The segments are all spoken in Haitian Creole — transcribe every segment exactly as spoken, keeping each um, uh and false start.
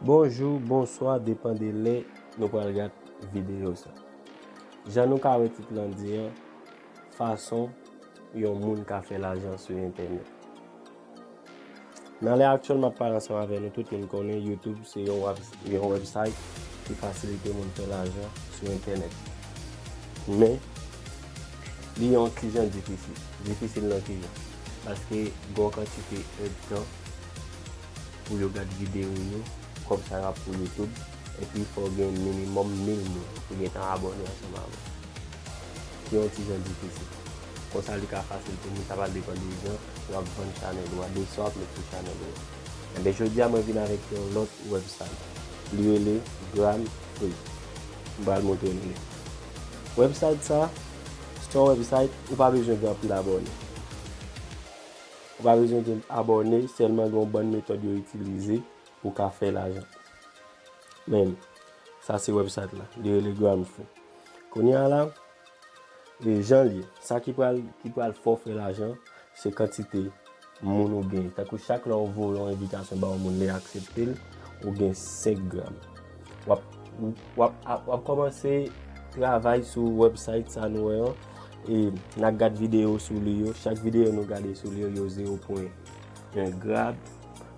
Bonjou, bonswa, depann de lè nou pral gad videyo sa. Jan nou ka wè tit lan di an, fason yon moun ka fè lajan sou entènèt. Nan lè aktyèl m ap pale ansanm avè nou, tout moun konnen YouTube se yon wèb-, yon website ki fasilite moun fè lajan sou entènèt. Men, li yon ti jan difisil. Difisil nan ki jan? Paske gen yon kantite èdtan pou yo gad videyo yo, kòb sa yo ap pou YouTube, epi fò w gen minimòm mil moun pou gentan abòne ansanm avè w. Ki yon ti jan difisil. Konsa li ka fasil pou moun, sa pral depann de jan w ap vann chanèl ou a, de sa w ap met sou chanèl ou a. Enben, jodi a mwen vin avèk yon lòt website. Li rele Gram Free. M pral montre nou li. Website sa, se yon website ou pa bezwen gen anpil abòne. Ou pa bezwen gen abòne, sèlman gen yon bann metòd yo itilize pou w ka fè lajan. Men, sa se website la. Li rele Gram Free. Kounye a la, e jan l ye, sa ki pral, ki pral fè w fè lajan, se kantite moun ou gen. Tankou chak lè w voye yon envitasyon ba yon moun, li aksepte l, ou gen senk gram. W ap, w ap, w ap kòmanse travay sou website sa nou wè an. E n a gad videyo sou li yo. Chak videyo nou gade sou li yo, yo zewo pwen en gram.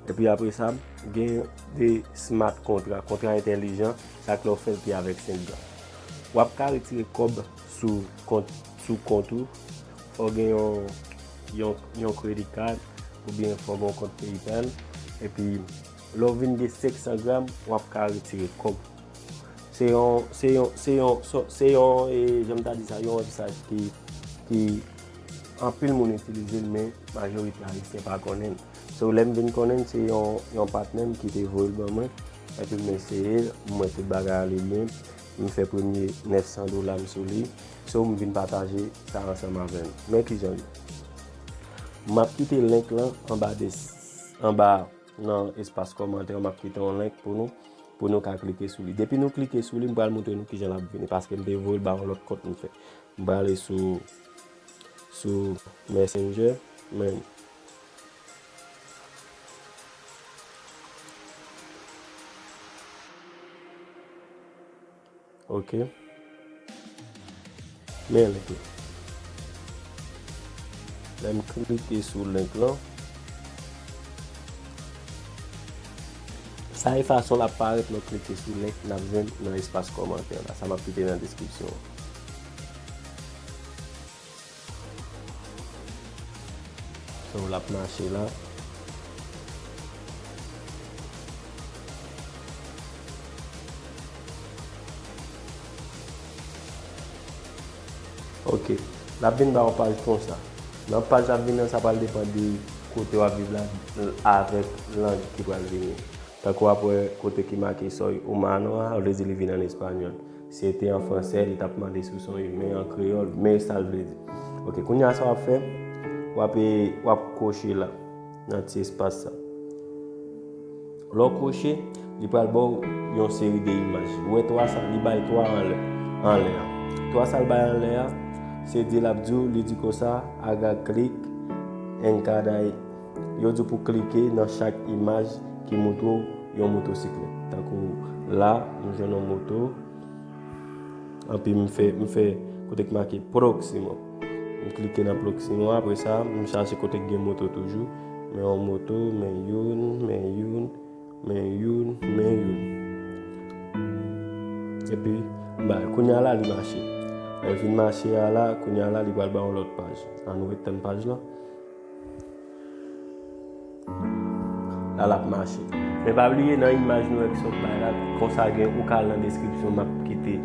Epi apre sa, gen de smart kontra, kontra entèlijan, sa k lè w fè l pi avèk senk gram. W ap ka retire kòb sou kont, sou kont ou. Fò w gen yon, yon, yon credit card, oubyen fò w gen yon kont PayPal. Epi, lè w vin gen senk san gram, w ap ka retire kòb. Se yon, se yon, se yon, se, se yon, e, jan m ta di sa, yon website ki, ki anpil moun itilize l, men majorite Ayisyen pa konnen l. So, lè m vin konnen l, se yon, yon patnè m ki te voye l ban mwen. Epi m eseye l, m wè tout bagay ale byen. M fè premye nèf san dola m sou li. So, m vin pataje sa ansanm avè nou. Men kijan l ye. M ap kite link lan anba des-, anba nan espas kòmantè, m ap kite yon link pou nou, pou nou ka klike sou li. Depi nou klike sou li, m pral montre nou kijan l ap vini, paske m te voye l ba yon lòt kont m fè. M prale sou, sou Messenger, men, ok. Men link lan. Lè m klike sou link lan, sa e fason l ap parèt lè w klike sou link n ap jwenn nan espas kòmantè la. Sa m ap kite nan deskripsyon an. So, l ap mache la. Ok. L ap vin ba w yon paj konsa. Nan paj l ap vin nan, sa pral depann de kote w ap viv la, avèk lang ki pral vini. Tankou w ap wè kote ki make soy humano a, vle di li vin an espanyòl. Si se te an fransè, li t ap mande si w se yon imen an kreyòl, men sa l vle di. Ok, kounye a sa w ap fè, w ap, w ap kwoche la, nan ti espas sa. Lè w kwoche, li pral ba w yon seri de imaj. Ou wè twa sa, li bay twa anlè, anlè a. Twa sa l bay anlè a, se di l ap di w, li di konsa, haga clic en cada Yo di w pou w klike nan chak imaj ki montre w yon motosiklèt. Tankou la, m jwenn yon moto, anpi m fè, m fè kote k make Proximo. M klike nan Proximo, apre sa, m chache kote k gen moto toujou. Men yon moto, men youn, men youn, men youn, men youn. Epi, m bay, kounye a la, li mache. Lè l fin mache a la, kounye a la, li pral ba yon lòt paj. Ann ret tann paj lan. La, l ap mache. Men pa bliye, nan imaj nou wè k sot bay la, konsa gen, ou ka al nan deskripsyon, m ap kite,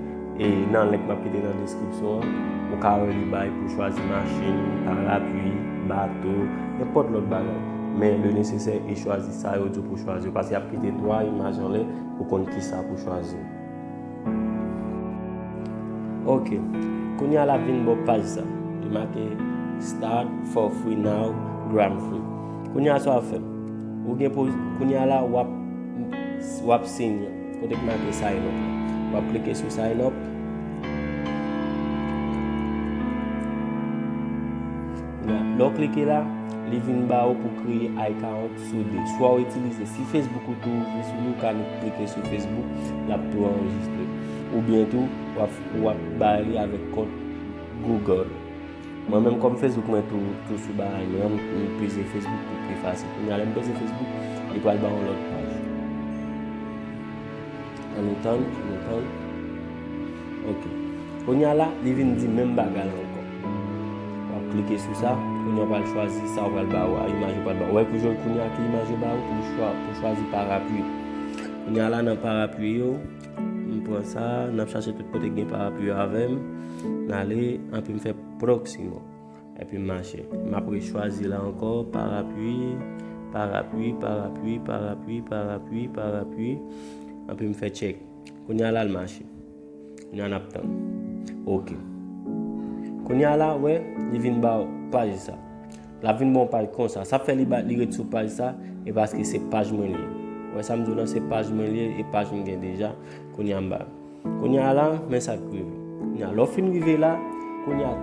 e nan link m ap kite nan deskripsyon an, ou ka wè li bay pou chwazi machin, parapli, bato, nenpòt lòt bagay. Men le nesesè e chwazi sa yo di w pou chwazi yo, paske y ap kite twa imaj anlè pou konn kisa pou chwazi. Ok. Kounye a l ap vin bò paj sa. Li make Start for free now, Gram Free. Kounye a sa w ap fè. Ou gen pou, kounye a la, w ap, w ap sign in. Kote k make sign up la. W ap klike sou sign up. Lè w klike la, Li vin ba ou pou kreye account sou de. Swa w itilize, si Facebook ou tou ouvri sou li, ou ka klike sou Facebook, l ap tou anrejistre. Oubyen tou, w ap, w ap bay li avèk kont Google. Mwen menm, kòm Facebook mwen tou, tou sou bagay mwen, m, m peze Facebook pou pi fasil. Kounye a, lè m peze Facebook, li pral ba yon lòt paj. Ann nou tann, ann nou tann. Ok. Kounye a la, li vin di menm bagay la ankò. W ap klike sou sa, kounye a w pral chwazi sa w pral ba ou a, imaj yo pral ba ou. Ou wè kounye a ki imaj yo ba ou pou chwa, pou chwazi parapli. Kounye a la nan parapli yo, m pran sa, n ap chache tout kote ki gen parapli yo avè m. N ale, anpi m fè Proximo. Epi m mache. M ap rechwazi la ankò, parapli, parapli, parapli, parapli, parapli, parapli. Anpi m fè check. Kounye a la l mache. Kounye a n ap tann. Ok. Kounye a la, wè, li vin ba w paj sa. L ap vin ba w paj konsa. Sa fè li ba, li ret sou paj sa, e paske se paj mwen li ye. Wè sa m di w lan, se paj mwen li ye, e paj m gen deja. Kounye a m ba. Kounye a la, men sa k rive. Kounye a, lè w fin rive la, kounye a,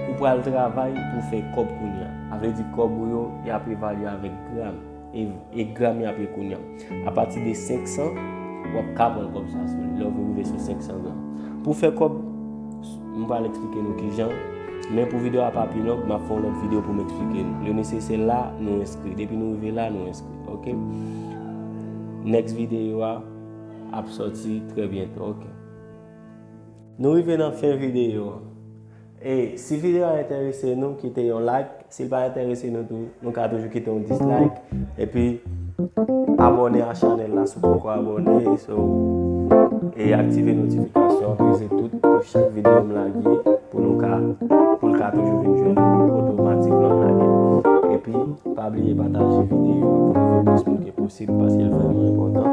ou pral travay pou fè kòb kounye a. A vle di kòb ou yo, y ap evalye avèk gram. E, e gram y ap ye kounye a. Apati de senk san, w ap ka pran kòb sa sou li. Lè w rive sou senk san gram. Pou fè kòb, m pral eksplike nou kijan. Men pou videyo a pa pi long, m ap fè yon lòt videyo pou m eksplike nou. Le nesesè la, nou enskri. Depi nou rive la, nou enskri. Ok? Next videyo a ap sòti trè byento. Ok. Nou rive nan fen videyo an. E si videyo a enterese nou, kite yon like. Si l pa enterese nou tou, nou ka toujou kite yon dislike. Epi, abòne a chanèl la si w poko abòne. So, e aktive notifikasyon an, peze tout pou chak videyo m lage, pou nou ka, pou l ka toujou vin jwenn nou otomatikman m lage. Epi, pa bliye pataje videyo pou rive plis moun ke posib, paske l vrèman enpòtan.